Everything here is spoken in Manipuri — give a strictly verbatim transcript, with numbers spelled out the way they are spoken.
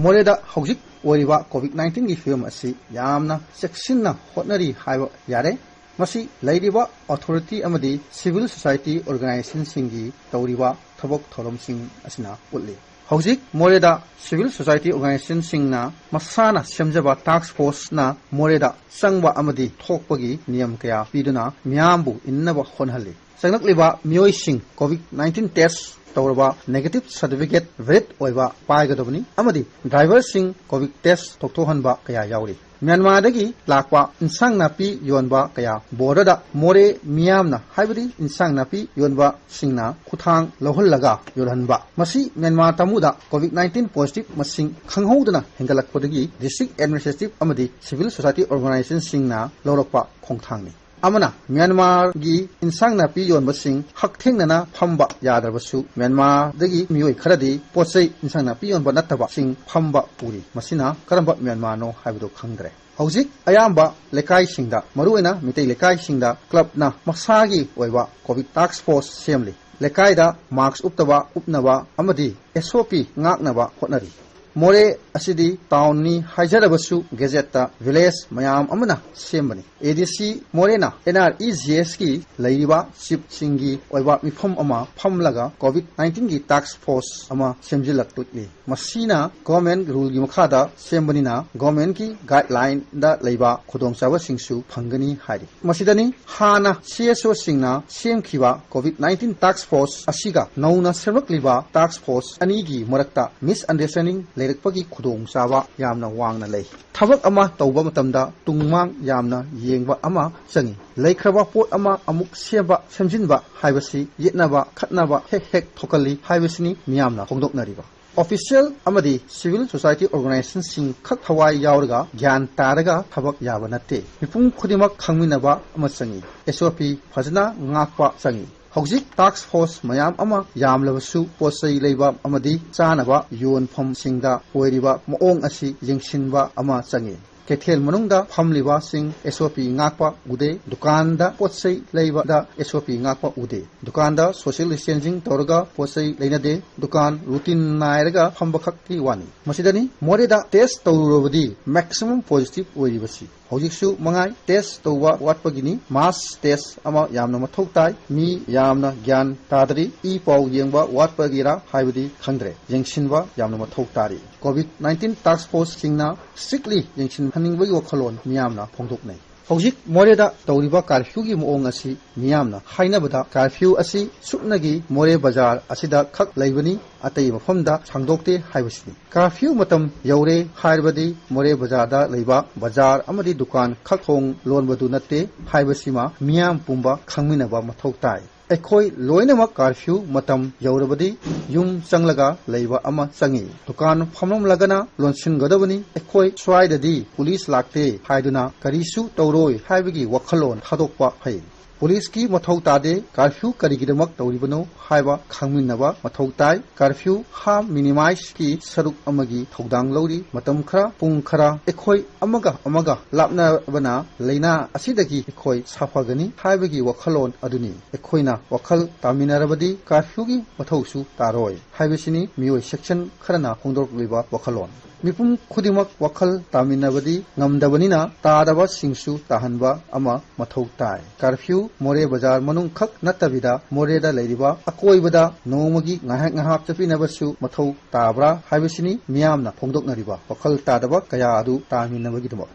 ꯃꯣꯔꯦꯗ ꯍꯧꯖꯤꯛ ꯑꯣꯏꯔꯤꯕ COVID nineteen ꯒꯤ ꯐꯤꯕꯝ ꯑꯁꯤ ꯌꯥꯝꯅ ꯆꯦꯛꯁꯤꯟꯅ ꯍꯣꯠꯅꯔꯤ ꯍꯥꯏꯕ ꯌꯥꯔꯦ꯫ ꯃꯁꯤ ꯂꯩꯔꯤꯕ authority ꯑꯃꯗꯤ civil society organization ꯁꯤꯡꯒꯤ ꯇꯧꯔꯤꯕ ꯊꯕꯛ ꯊꯧꯔꯝꯁꯤꯡ ꯑꯁꯤꯅ ꯎꯠꯂꯤ꯫ ꯍꯧꯖꯤꯛ ꯃꯣꯔꯦꯗ civil society organization ꯁꯤꯡꯅ ꯃꯁꯥꯅ ꯁꯦꯝꯖꯕ task force ꯅ ꯃꯣꯔꯦꯗ ꯆꯪꯕ ꯑꯃꯗꯤ ꯊꯣꯛꯄꯒꯤ ꯅꯤꯌꯝ ꯀꯌꯥ ꯄꯤꯗꯨꯅ ꯃꯤꯌꯥꯝꯕꯨ ꯏꯟꯅꯕ ꯍꯣꯠꯅꯍꯜꯂꯤ꯫ ꯆꯪꯂꯛꯂꯤꯕ ꯃꯤꯑꯣꯏꯁꯤꯡ COVID nineteen test ꯇꯧꯔꯕ negative certificate valid ꯑꯣꯏꯕ ꯄꯥꯏꯒꯗꯕꯅꯤ ꯑꯃꯗꯤ driver ꯁꯤꯡ COVID test ꯇꯧꯊꯣꯛꯍꯟꯕ ꯀꯌꯥ ꯌꯥꯎꯔꯤ꯫ ꯃ꯭ꯌꯥꯟꯃꯥꯔꯗꯒꯤ ꯂꯥꯛꯄ ꯏꯟꯁꯥꯡ ꯅꯥꯄꯤ ꯌꯣꯟꯕ ꯀꯌꯥ border ꯗ ꯃꯣꯔꯦ ꯃꯤꯌꯥꯝꯅ, ꯍꯥꯏꯕꯗꯤ ꯏꯟꯁꯥꯡ ꯅꯥꯄꯤ ꯌꯣꯟꯕꯁꯤꯡꯅ ꯈꯨꯠꯊꯥꯡ ꯂꯧꯍꯜꯂꯒ ꯌꯣꯜꯍꯟꯕ꯫ ꯃꯁꯤ ꯃ꯭ꯌꯥꯟꯃꯥꯔ ꯇꯝꯃꯨꯗ COVID nineteen positive ꯃꯁꯤꯡ ꯈꯪꯍꯧꯗꯅ ꯍꯦꯟꯒꯠꯂꯛꯄꯗꯒꯤ district administrative ꯑꯃꯗꯤ civil society organization ꯁꯤꯡꯅ ꯂꯧꯔꯛꯄ ꯈꯣꯡꯊꯥꯡꯅꯤ꯫ ꯑꯃꯅ, ꯃ꯭ꯌꯥꯟꯃꯥꯔꯒꯤ ꯏꯟꯁꯥꯡ ꯅꯥꯄꯤ ꯌꯣꯟꯕꯁꯤꯡ ꯍꯛꯊꯦꯡꯅꯅ ꯐꯝꯕ ꯌꯥꯗ꯭ꯔꯕꯁꯨ, ꯃ꯭ꯌꯥꯟꯃꯥꯔꯗꯒꯤ ꯃꯤꯑꯣꯏ ꯈꯔꯗꯤ ꯄꯣꯠ ꯆꯩ ꯏꯟꯁꯥꯡ ꯅꯥꯄꯤ ꯌꯣꯟꯕ ꯅꯠꯇꯕꯁꯤꯡ ꯐꯝꯕ ꯎꯔꯤ꯫ ꯃꯁꯤꯅ ꯀꯔꯝꯕ ꯃ꯭ꯌꯥꯟꯃꯥꯔꯅꯣ ꯍꯥꯏꯕꯗꯨ ꯈꯪꯗ꯭ꯔꯦ꯫ ꯍꯧꯖꯤꯛ ꯑꯌꯥꯝꯕ ꯂꯩꯀꯥꯏꯁꯤꯡꯗ, ꯃꯔꯨꯑꯣꯏꯅ ꯃꯤꯇꯩ ꯂꯩꯀꯥꯏꯁꯤꯡꯗ, club ꯅ ꯃꯁꯥꯒꯤ ꯑꯣꯏꯕ COVID task force ꯁꯦꯝꯂꯤ꯫ ꯂꯩꯀꯥꯏꯗ mask ꯎꯞꯇꯕ ꯎꯞꯅꯕ ꯑꯃꯗꯤ SOP ꯉꯥꯛꯅꯕ ꯍꯣꯠꯅꯔꯤ꯫ ꯃꯣꯔꯦ ꯑꯁꯤꯗꯤ town ꯅꯤ ꯍꯥꯏꯖꯔꯕꯁꯨ, gazette ꯇ village ꯃꯌꯥꯝ ꯑꯃꯅ ꯁꯦꯝꯕꯅꯤ꯫ ADC ꯃꯣꯔꯦꯅ NREGS ꯀꯤ ꯂꯩꯔꯤꯕ chief ꯁꯤꯡꯒꯤ ꯑꯣꯏꯕ ꯃꯤꯐꯝ ꯑꯃ ꯐꯝꯂꯒ COVID nineteen ꯒꯤ task force ꯑꯃ ꯁꯦꯝꯖꯤꯜꯂꯛꯂꯤ꯫ ꯃꯁꯤꯅ government rule ꯒꯤ ꯃꯈꯥꯗ ꯁꯦꯝꯕꯅꯤꯅ, government ꯀꯤ guideline ꯗ ꯂꯩꯕ ꯈꯨꯗꯣꯡꯆꯥꯕꯁꯤꯡꯁꯨ ꯐꯪꯒꯅꯤ ꯍꯥꯏꯔꯤ꯫ ꯃꯁꯤꯗꯅꯤ ꯍꯥꯟꯅ CSO ꯁꯤꯡꯅ ꯁꯦꯝꯈꯤꯕ COVID nineteen task force ꯑꯁꯤꯒ ꯅꯧꯅ ꯁꯦꯝꯂꯛꯂꯤꯕ task force ꯑꯅꯤꯒꯤ ꯃꯔꯛꯇ misunderstanding ꯂꯩꯔꯛꯄꯒꯤ ꯈꯨꯗꯣꯡꯆꯥꯕ ꯌꯥꯝꯅ ꯋꯥꯡꯅ ꯂꯩ꯫ ꯊꯕꯛ ꯑꯃ ꯇꯧꯕ ꯃꯇꯝꯗ ꯇꯨꯡꯃꯥꯡ ꯌꯥꯝꯅ ꯌꯦꯡꯕ ꯑꯃ ꯆꯪꯏ꯫ ꯂꯩꯈ꯭ꯔꯕ ꯄꯣꯠ ꯑꯃ ꯑꯃꯨꯛ ꯁꯦꯝꯕ, ꯁꯦꯝꯖꯤꯟꯕ ꯍꯥꯏꯕꯁꯤ ꯌꯦꯠꯅꯕ, ꯈꯠꯅꯕ ꯍꯦꯛ ꯍꯦꯛ ꯊꯣꯛꯍꯜꯂꯤ ꯍꯥꯏꯕꯁꯤꯅꯤ ꯃꯤꯌꯥꯝꯅ ꯐꯣꯡꯗꯣꯛꯅꯔꯤꯕ꯫ Official ꯑꯃꯗꯤ civil society organization ꯁꯤꯡ ꯈꯛ ꯊꯋꯥꯏ ꯌꯥꯎꯔꯒ, ꯒ꯭ꯌꯥꯟ ꯇꯥꯔꯒ ꯊꯕꯛ ꯌꯥꯕ ꯅꯠꯇꯦ꯫ ꯃꯤꯄꯨꯝ ꯈꯨꯗꯤꯡꯃꯛ ꯈꯪꯃꯤꯟꯅꯕ ꯑꯃ ꯆꯪꯏ꯫ SOP ꯐꯖꯅ ꯉꯥꯛꯄ ꯆꯪꯏ꯫ ꯍꯧꯖꯤꯛ task force ꯃꯌꯥꯝ ꯑꯃ ꯌꯥꯝꯂꯕꯁꯨ, ꯄꯣꯠ ꯆꯩ ꯂꯩꯕ ꯑꯃꯗꯤ ꯆꯥꯅꯕ ꯌꯣꯟꯐꯝꯁꯤꯡꯗ ꯑꯣꯏꯔꯤꯕ ꯃꯑꯣꯡ ꯑꯁꯤ ꯌꯦꯡꯁꯤꯟꯕ ꯑꯃ ꯆꯪꯏ꯫ ꯀꯩꯊꯦꯜ ꯃꯅꯨꯡꯗ ꯐꯝꯂꯤꯕꯁꯤꯡ S O P ꯉꯥꯛꯄ ꯎꯗꯦ꯫ ꯗꯨꯀꯥꯟꯗ ꯄꯣꯠ ꯆꯩ ꯂꯩꯕꯗ S O P ꯉꯥꯛꯄ ꯎꯗꯦ꯫ ꯗꯨꯀꯥꯟꯗ social distancing ꯇꯧꯔꯒ ꯄꯣꯠ ꯆꯩ ꯂꯩꯅꯗꯦ꯫ ꯗꯨꯀꯥꯟ routine ꯅꯥꯏꯔꯒ ꯐꯝꯕ ꯈꯛꯀꯤ ꯋꯥꯅꯤ꯫ ꯃꯁꯤꯗꯅꯤ ꯃꯣꯔꯦꯗ test ꯇꯧꯔꯨꯔꯕꯗꯤ maximum positive ꯑꯣꯏꯔꯤꯕꯁꯤ꯫ ꯍꯧꯖꯤꯛꯁꯨ ꯃꯉꯥꯏ, test ꯇꯧꯕ ꯋꯥꯠꯄꯒꯤꯅꯤ꯫ Mass test ꯑꯃ ꯌꯥꯝꯅ ꯃꯊꯧ ꯇꯥꯏ꯫ ꯃꯤ ꯌꯥꯝꯅ ꯒ꯭ꯌꯥꯟ ꯇꯥꯗ꯭ꯔꯤ꯫ ꯏ ꯄꯥꯎ ꯌꯦꯡꯕ ꯋꯥꯠꯄꯒꯤꯔꯥ ꯍꯥꯏꯕꯗꯤ ꯈꯪꯗ꯭ꯔꯦ꯫ ꯌꯦꯡꯁꯤꯟꯕ ꯌꯥꯝꯅ ꯃꯊꯧ ꯇꯥꯔꯤ꯫ COVID nineteen task force ꯁꯤꯡꯅ strictly ꯌꯦꯡꯁꯤꯟꯍꯟꯅꯤꯡꯕꯒꯤ ꯋꯥꯈꯜꯂꯣꯟ ꯃꯤꯌꯥꯝꯅ ꯐꯣꯡꯗꯣꯛꯅꯩ꯫ ꯍꯧꯖꯤꯛ ꯃꯣꯔꯦꯗ ꯇꯧꯔꯤꯕ curfew ꯒꯤ ꯃꯑꯣꯡ ꯑꯁꯤ ꯃꯤꯌꯥꯝꯅ ꯍꯥꯏꯅꯕꯗ, curfew ꯑꯁꯤ ꯁꯨꯞꯅꯒꯤ ꯃꯣꯔꯦ ꯕꯖꯥꯔ ꯑꯁꯤꯗ ꯈꯛ ꯂꯩꯕꯅꯤ, ꯑꯇꯩ ꯃꯐꯝꯗ ꯁꯥꯡꯗꯣꯛꯇꯦ ꯍꯥꯏꯕꯁꯤꯅꯤ꯫ Curfew ꯃꯇꯝ ꯌꯧꯔꯦ ꯍꯥꯏꯔꯕꯗꯤ ꯃꯣꯔꯦ ꯕꯖꯥꯔꯗ ꯂꯩꯕ ꯕꯖꯥꯔ ꯑꯃꯗꯤ ꯗꯨꯀꯥꯟ ꯈꯛ ꯊꯣꯡ ꯂꯣꯟꯕꯗꯨ ꯅꯠꯇꯦ ꯍꯥꯏꯕꯁꯤꯃ ꯃꯤꯌꯥꯝ ꯄꯨꯝꯕ ꯈꯪꯃꯤꯟꯅꯕ ꯃꯊꯧ ꯇꯥꯏ꯫ ꯑꯩꯈꯣꯏ ꯂꯣꯏꯅꯃꯛ curfew ꯃꯇꯝ ꯌꯧꯔꯕꯗꯤ ꯌꯨꯝ ꯆꯪꯂꯒ ꯂꯩꯕ ꯑꯃ ꯆꯪꯏ꯫ ꯗꯨꯀꯥꯟ ꯐꯝꯂꯝꯂꯒꯅ ꯂꯣꯟꯁꯤꯟꯒꯗꯕꯅꯤ꯫ ꯑꯩꯈꯣꯏ ꯁ꯭ꯋꯥꯏꯗꯗꯤ police ꯂꯥꯛꯇꯦ ꯍꯥꯏꯗꯨꯅ ꯀꯔꯤꯁꯨ ꯇꯧꯔꯣꯏ ꯍꯥꯏꯕꯒꯤ ꯋꯥꯈꯜꯂꯣꯟ ꯊꯥꯗꯣꯛꯄ ꯐꯩ꯫ Police ꯀꯤ ꯃꯊꯧ ꯇꯥꯗꯦ꯫ Curfew ꯀꯔꯤꯒꯤꯗꯃꯛ ꯇꯧꯔꯤꯕꯅꯣ ꯍꯥꯏꯕ ꯈꯪꯃꯤꯟꯅꯕ ꯃꯊꯧ ꯇꯥꯏ꯫ Curfew harm minimize ꯀꯤ ꯁꯔꯨꯛ ꯑꯃꯒꯤ ꯊꯧꯗꯥꯡ ꯂꯧꯔꯤ꯫ ꯃꯇꯝ ꯈꯔ, ꯄꯨꯡ ꯈꯔ ꯑꯩꯈꯣꯏ ꯑꯃꯒ ꯑꯃꯒ ꯂꯥꯞꯅꯕꯅ ꯂꯥꯏꯅꯥ ꯑꯁꯤꯗꯒꯤ ꯑꯩꯈꯣꯏ ꯁꯥꯐꯒꯅꯤ ꯍꯥꯏꯕꯒꯤ ꯋꯥꯈꯜꯂꯣꯟ ꯑꯗꯨꯅꯤ꯫ ꯑꯩꯈꯣꯏꯅ ꯋꯥꯈꯜ ꯇꯥꯃꯤꯟꯅꯔꯕꯗꯤ curfew ꯒꯤ ꯃꯊꯧꯁꯨ ꯇꯥꯔꯣꯏ ꯍꯥꯏꯕꯁꯤꯅꯤ ꯃꯤꯑꯣꯏ section ꯈꯔꯅ ꯐꯣꯡꯗꯣꯔꯛꯂꯤꯕ ꯋꯥꯈꯜꯂꯣꯟ꯫ ꯃꯤꯄꯨꯝ ꯈꯨꯗꯤꯡꯃꯛ ꯋꯥꯈꯜ ꯇꯥꯃꯤꯟꯅꯕꯗꯤ ꯉꯝꯗꯕꯅꯤꯅ, ꯇꯥꯗꯕꯁꯤꯡꯁꯨ ꯇꯥꯍꯟꯕ ꯑꯃ ꯃꯊꯧ ꯇꯥꯏ꯫ Curfew ꯃꯣꯔꯦ ꯕꯖꯥꯔ ꯃꯅꯨꯡ ꯈꯛ ꯅꯠꯇꯕꯤꯗ ꯃꯣꯔꯦꯗ ꯂꯩꯔꯤꯕ ꯑꯀꯣꯏꯕꯗ ꯅꯣꯡꯃꯒꯤ ꯉꯥꯏꯍꯥꯛ ꯉꯥꯏꯍꯥꯛ ꯆꯠꯄꯤꯅꯕꯁꯨ ꯃꯊꯧ ꯇꯥꯕ꯭ꯔꯥ ꯍꯥꯏꯕꯁꯤꯅꯤ ꯃꯤꯌꯥꯝꯅ ꯐꯣꯡꯗꯣꯛꯅꯔꯤꯕ ꯋꯥꯈꯜ ꯇꯥꯗꯕ ꯀꯌꯥ ꯑꯗꯨ ꯇꯥꯃꯤꯟꯅꯕꯒꯤꯗꯃꯛ꯫